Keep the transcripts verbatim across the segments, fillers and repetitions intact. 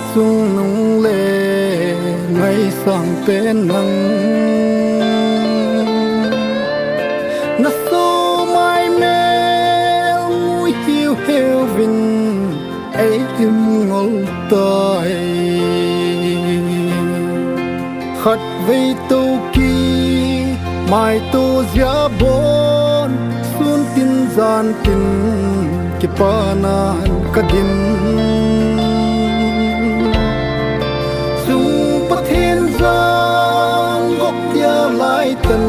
Chungnung le ngaisang pen nang, na somai mel ngui hiu hiu vin ei im ngol tai. Khatvei to ki mai to zia bon, sun tin jan tin kipanan ka din. Chung Pathen jang gop tia lai tan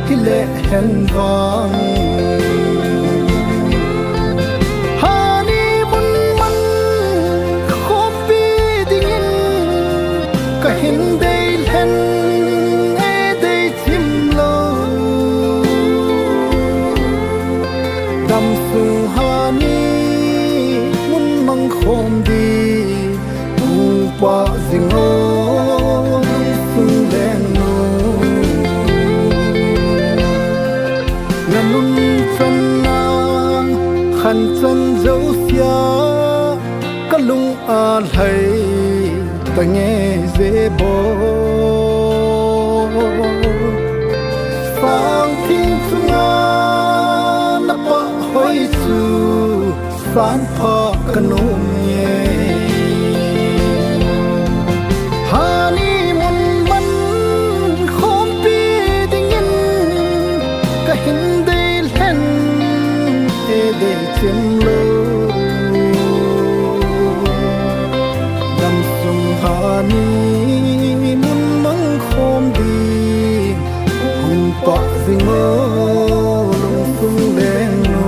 hi le hen vang. Hani mun man khompi dingin ka hin dei lhen e dei chim lo. Dam sung hani mun mang khom di, upa zing o lung sung leng nu. Na nun chan na khan chan zo sia, ka lung a lhai ta nge ze bo. Sang thing chunga na pa hoi chu san pha ka nom nge. Hani mun man khompi dingin ka hin dei lhen e dei chim lo. Dam sung hani mun mang khom ding hung pa zing o lung sung leng nu.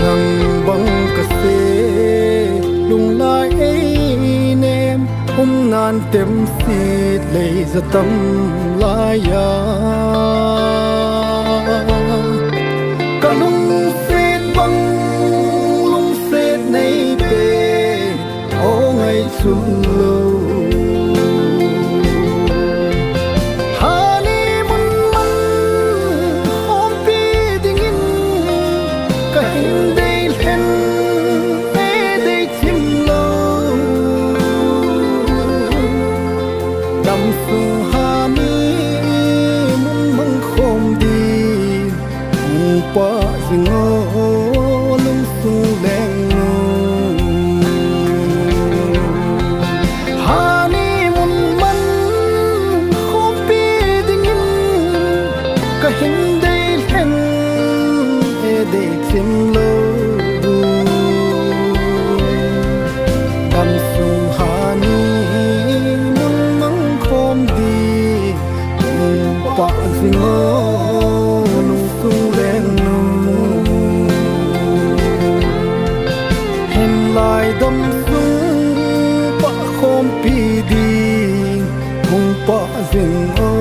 Nang bang ka se lunglai ei nem, um nan tem sit lei za tam lai a. Ka lungset bang lungset nei pe, o ngai chun lo. Hani mun man khompi dingin ka hin dei lhen e dei chim lo. Dam sung hani mun mang khom di, hung pa zing o lung sung leng nu. Hani mun man khompi dingin ka hin dei lhen e dei chim lo. Dam sung hani mun mang khom di, hung pa zing o lung sung leng nu. Hin lai dam sung pa khompi ding, hung pa zing o.